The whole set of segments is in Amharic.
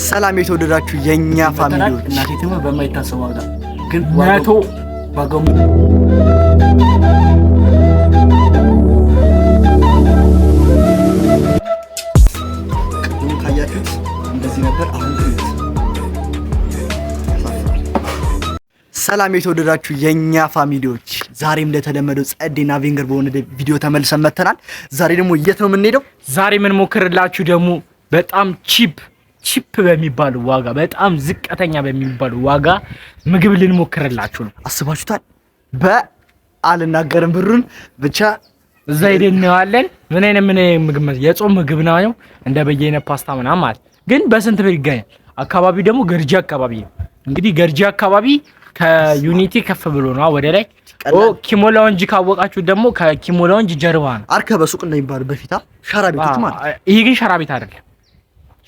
ሰላም የተወደዳችሁ የኛ family ዎች፣ እናቴ ትምህርት በማይታሰብ ዋጋ ግን መቶ ዋጋው ቅድም ካያችሁት እንደዚህ ነበር። አሁን ግን ያሳፍራል። ሰላም የተወደዳችሁ የኛ family ዎች፣ ዛሬም እንደተለመደው ጸዴና ቬንገር በሆነ ቪዲዮ ተመልሰን መጥተናል። ዛሬ ደግሞ የት ነው የምንሄደው? ዛሬ የምንሞክርላችሁ ደግሞ በጣም cheap cheap በሚባል ዋጋ፣ በጣም ዝቅተኛ በሚባል ዋጋ ምግብ ልንሞክርላችሁ ነው። አስባችሁታል? በአልናገርም ብሩን ብቻ እዛ ሄደን እናየዋለን። ምን አይነት ምግብ መሰለህ? የጾም ምግብ ነው፣ እንደ በየአይነት ፓስታ ምናምን ማለት ግን በስንት ብር ይገኛል? አካባቢው ደግሞ ገርጂ አካባቢ ነው። እንግዲህ ገርጂ አካባቢ ከዩኒቲ ከፍ ብሎ ነው ወደ ላይ። ኦ ኪሞ ላውንጅ ካወቃችሁ ደግሞ ከኪሞ ላውንጅ ጀርባ ነው። አርከበ ሱቅ እንደሚባለው በፊታ ሸራ ቤቶች ማለት ይሄ ግን ሸራ ቤት አይደለም፣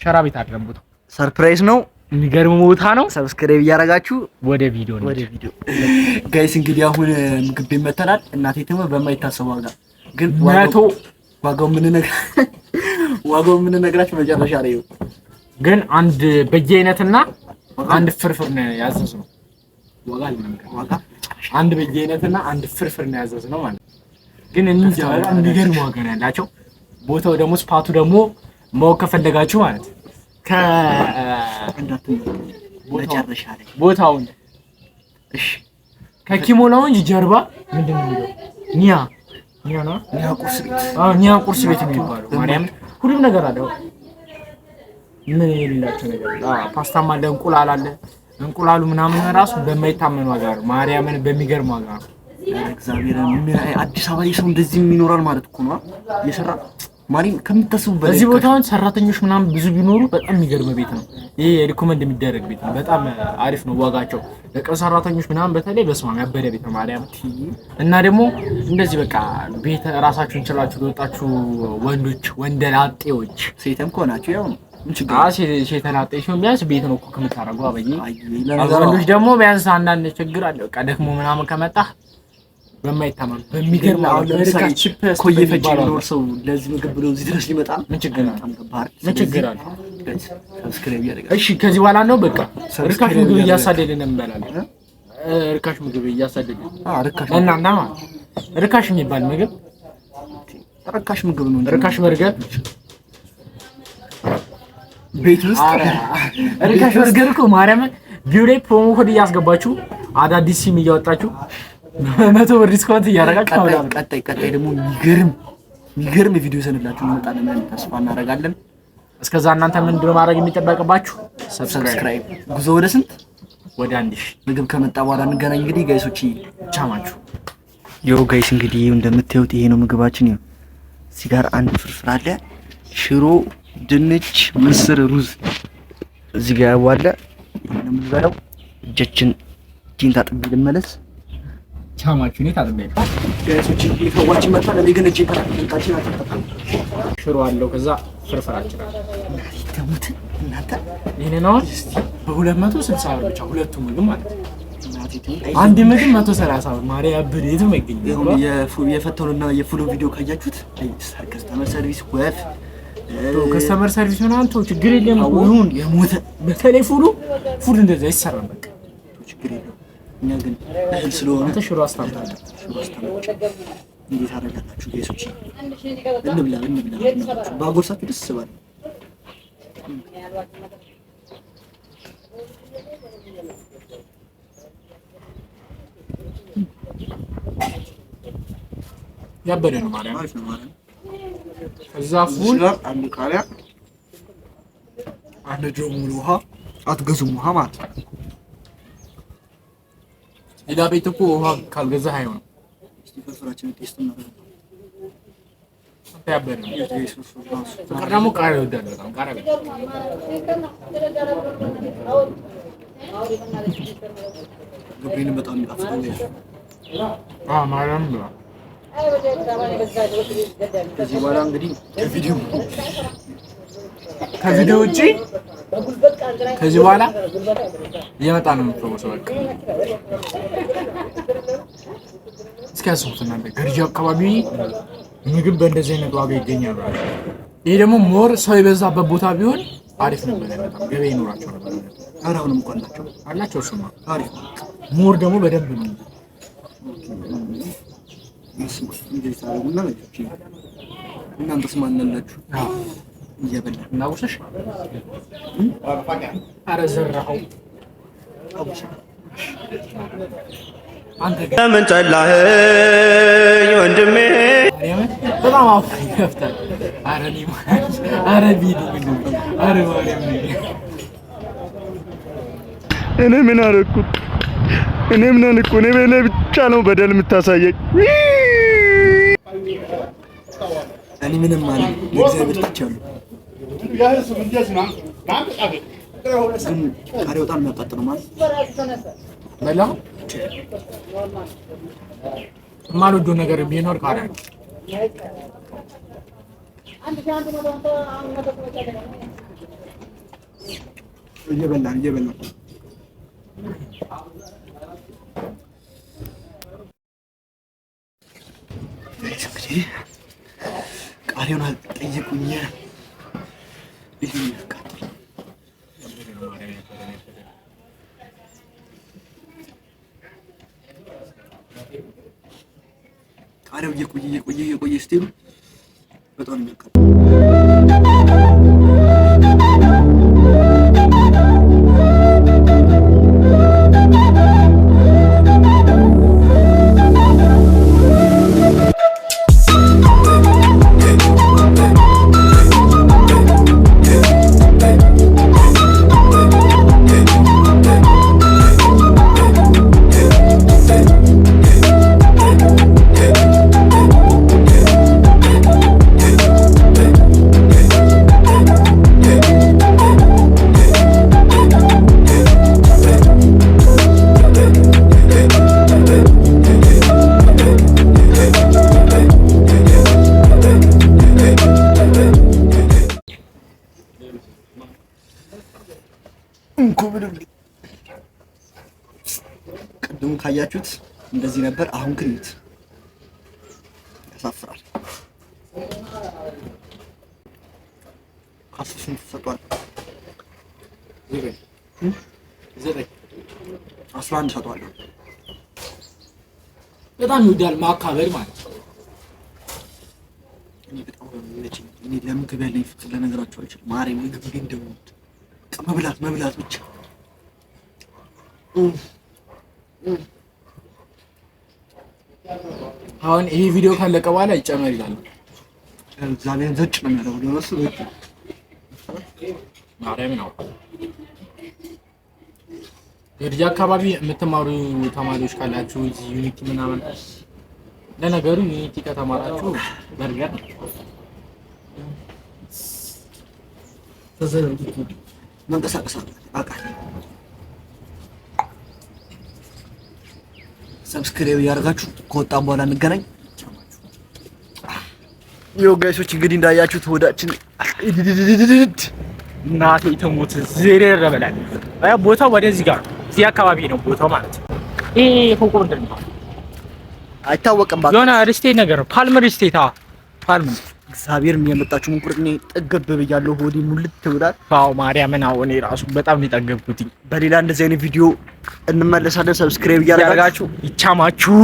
ሸራ ቤት አይደለም። ቦታው surprise ነው። የሚገርም ቦታ ነው። subscribe እያደረጋችሁ ወደ ቪዲዮ ነው። ወደ ቪዲዮ guys እንግዲህ አሁን ምግብ ቤት መተናል። እናቴ ትምህርት በማይታሰብ ዋጋ ግን መቶ ዋጋው ዋጋው የምንነግራችሁ መጨረሻ ላይ ነው። ግን አንድ በየአይነትና አንድ ፍርፍር ነው ያዘዝነው። ዋጋ አልነገርም። ዋጋ አንድ በየአይነትና አንድ ፍርፍር ነው ያዘዝነው ማለት ነው። ግን እንጃ በጣም የሚገርም ዋጋ ነው ያላቸው። ቦታው ደግሞ spot ኡ ደግሞ ማወቅ ከፈለጋችሁ ማለት ከ እንዳትመለከቱ መጨረሻ ላይ ቦታውን እሺ። ከኪሞ ላውንጅ ጀርባ ምንድን ነው የሚለው? ኒያ ኒያ ነው። ኒያ ቁርስ ቤት። አዎ ኒያ ቁርስ ቤት ነው የሚባለው። ማርያም ሁሉም ነገር አለ። ምን የሌላቸው ነገር አለ? አዎ ፓስታም አለ፣ እንቁላል አለ። እንቁላሉ ምናምን ራሱ በማይታመን ዋጋ ነው። ማርያምን በሚገርም ዋጋ ነው። እግዚአብሔር አዲስ አበባ ላይ ሰው እንደዚህ የሚኖራል ማለት እኮ ነው። እየሰራ ማርያም ከምታስቡ በላይ በዚህ ቦታውን ሰራተኞች ምናምን ብዙ ቢኖሩ በጣም የሚገርም ቤት ነው። ይሄ recommend የሚደረግ ቤት ነው። በጣም አሪፍ ነው ዋጋቸው ለቀን ሰራተኞች ምናምን በተለይ በስማም ያበደ ቤት ነው ማርያም። እና ደግሞ እንደዚህ በቃ ቤት ራሳችሁን ችላችሁ ለወጣችሁ ወንዶች ወንደላጤዎች፣ ሴትም ከሆናችሁ ያው ነው። ምን ችግር አለ? ሴተላጤ ሲሆን ቢያንስ ቤት ነው cook የምታደርገው አበዬ። አይ ለነገሩ ወንዶች ደግሞ ቢያንስ አንዳንድ ችግር አለ። በቃ ደክሞ ምናምን ከመጣ በማይታመን በሚገርም አሁን ለምሳሌ በርካሽ cheapest ኮዬ ፈጬ በሚባል ዋጋ። የሚኖር ሰው ለዚህ ምግብ ብሎ እዚህ ድረስ ሊመጣ ነው። ምን ችግር አለ? በጣም ከባድ። ምን ችግር አለ? subscribe እያደረጋችሁ እሺ ከዚህ በኋላ ነው በቃ ርካሽ subscribe ምግብ እያደረጋችሁ። እያሳደድን እንበላለን። ርካሽ ምግብ እያሳደድን አዎ ርካሽ ለእናንተ ማለት ርካሽ የሚባል ምግብ ርካሽ ምግብ ነው። ርካሽ በርገር ቤት ውስጥ ርካሽ በርገር እኮ ማርያምን ቢው ላይ promo code እያስገባችሁ አዳዲስ ሲም እያወጣችሁ 100 ብር discount እያደረጋችሁ ቀጣይ መብላት ነው። ቀጣይ ቀጣይ ደግሞ የሚገርም የሚገርም ቪዲዮ ይዘንላችሁ እንመጣለን ብለን ተስፋ እናደርጋለን። እስከዛ እናንተ ምንድን ነው ማድረግ የሚጠበቅባችሁ? subscribe። subscribe። ጉዞ ወደ ስንት ወደ 1000 ምግብ ከመጣ በኋላ እንገናኝ። እንግዲህ guys ኦች ቻማችሁ። Yo guys እንግዲህ እንደምታዩት ይሄ ነው ምግባችን። ይኸው እዚህ ጋር አንድ ፍርፍር አለ፣ ሽሮ፣ ድንች፣ ምስር፣ ሩዝ እዚህ ጋር ያዋለ። ይሄ ነው የምንበላው። እጃችን እጄን ታጥቤ ልመለስ። ቻማችሁ። እኔ ታጥቤያለሁ። guys ኦች እንግዲህ ፈዋችን መጥቷል። እኔ ግን እጄን ታጥቤ አልታጠብኩም። ሽሮ አለው፣ ከዛ ፍርፍራችን አለ። ተሙት እናንተ። ይሄንን አሁን በ260 ብር ብቻ ሁለቱ ምግብ ማለት ነው። እናቴ ትሙት። አንድ ምግብ 130 ብር ማርያም ብር የትም አይገኝም። ይሁን የፈተኑና የፉሎ ቪዲዮ ካያችሁት customer service ወፍ customer service ምናምን ተው ችግር የለም እኮ ይሁን። የሞተ በተለይ ፉሉ ፉል እንደዛ አይሰራም። በቃ ችግር የለውም። እኛ ግን እህል ስለሆነ አንተ ሽሮ አስታምጣለህ። ሽሮ አስታምጭ እንዴት አደርጋላችሁ guys ኦች? እንብላ እንብላ እንብላ። ባጎርሳችሁ ደስ ባለ። ያበደ ነው ማርያም። አሪፍ ነው ማለት ነው። ከዛ ፉል ጋር አንድ ቃሪያ፣ አንድ ጆግ ሙሉ ውሃ አትገዙም፣ ውሃ ማለት ነው። ሌላ ቤት እኮ ውሃ ካልገዛህ አይሆንም። እስቲ ፍርፍራችንን taste እናደርጋለን። አንተ ያበደ ነው። guys ፍርፍር ራሱ ፍቅር ደግሞ ቃሪያ ይወዳል በጣም ቃሪያ በጣም። ገብርኤልን በጣም የሚጣፍጠው guys። አዎ ማርያም ብላ ከዚህ በኋላ እንግዲህ ከቪዲዮ ከቪዲዮ ውጪ ከዚህ በኋላ እየመጣ ነው የምትፈወሰው። በቃ እስኪ ያስቡት እናንተ ገርጂ አካባቢ ምግብ በእንደዚህ አይነት ዋጋ ይገኛል። ይሄ ደግሞ more ሰው የበዛበት ቦታ ቢሆን አሪፍ ነበር። በጣም ገበያ ይኖራቸው ነበር። ኧረ አሁንም እኮ አላቸው። አላቸው። እሱማ አሪፍ ነው። More ደግሞ በደንብ ነው። እንደዚህ ታደርጉና ልጆች እናንተስ ማን አላችሁ? እየበላን እናውሰሽ። ኧረ ዘራኸው አንተ ግን ለምን ጠላኸኝ ወንድሜ? ማርያምን በጣም አፉ ይከፍታል። ኧረ እኔ ኧረ ቢዲ ምንድን ነው? ኧረ ማርያምን። እኔ ምን አደረኩት? እኔ ምን አደረኩ? እኔ በላይ ብቻ ነው በደል የምታሳየኝ። እኔ ምንም አለ ለእግዚአብሔር ትቻለሁ። ግን ቃሪያው በጣም የሚያቃጥለው ማለት በላሁ። የማልወደው ነገር ቢኖር ቃሪያ ነው። እየበላን እየበላን እንግዲህ ቃሪያውን አልጠየቁኝ። ይሄ የሚያቃጥል ቃሪያው እየቆየ እየቆየ እየቆየ ስትሄዱ በጣም ነው የሚያቃጥል። እንኩ ብሉልኝ። ቅድም ካያችሁት እንደዚህ ነበር። አሁን ግን እዩት፣ ያሳፍራል። ከ10 ስንት ተሰጥቷል? 9። 11 ሰጠዋለሁ። በጣም ይወዳል ማካበድ ማለት ነው። እኔ በጣም ነው የሚመቸኝ። እኔ ለምግብ ያለኝ ፍቅር ለነገራችሁ አልችልም። ማርያም ምግብ እንዴት እንደምወድ በቃ መብላት መብላት ብቻ። አሁን ይሄ ቪዲዮ ካለቀ በኋላ ይጨመር ይላል። እግዚአብሔርን ዘጭ ነው የሚያደርገው ለእሱ ዘጭ። ማርያም ነው። ገርጂ አካባቢ የምትማሩ ተማሪዎች ካላችሁ እዚህ ዩኒቲ ምናምን፣ ለነገሩ ዩኒቲ ከተማራችሁ በርገር መንቀሳቀስ አውቃለሁ። Subscribe እያደረጋችሁ ከወጣን በኋላ እንገናኝ። Yo guys ኦች እንግዲህ እንዳያችሁት ሆዳችን እናቴ ትሙት ዝርር ብለን ቦታው ወደዚህ ጋር እዚህ አካባቢ ነው ቦታው ማለት ነው። ይሄ ፎቁ ምንድን ነው? አይታወቅም። እባክህ። የሆነ real estate ነገር ነው። ፓልም real estate። አዎ ፓልም። እግዚአብሔርን የመጣችሁ ሙቁርጥ እኔ ጠገብ ብያለሁ። ሆዴ ሙልት ብሏል። አዎ ማርያምን፣ አዎ እኔ ራሱ በጣም ነው የጠገብኩት። በሌላ እንደዚህ አይነት ቪዲዮ እንመለሳለን። Subscribe እያደረጋችሁ ያደርጋችሁ ይቻማችሁ።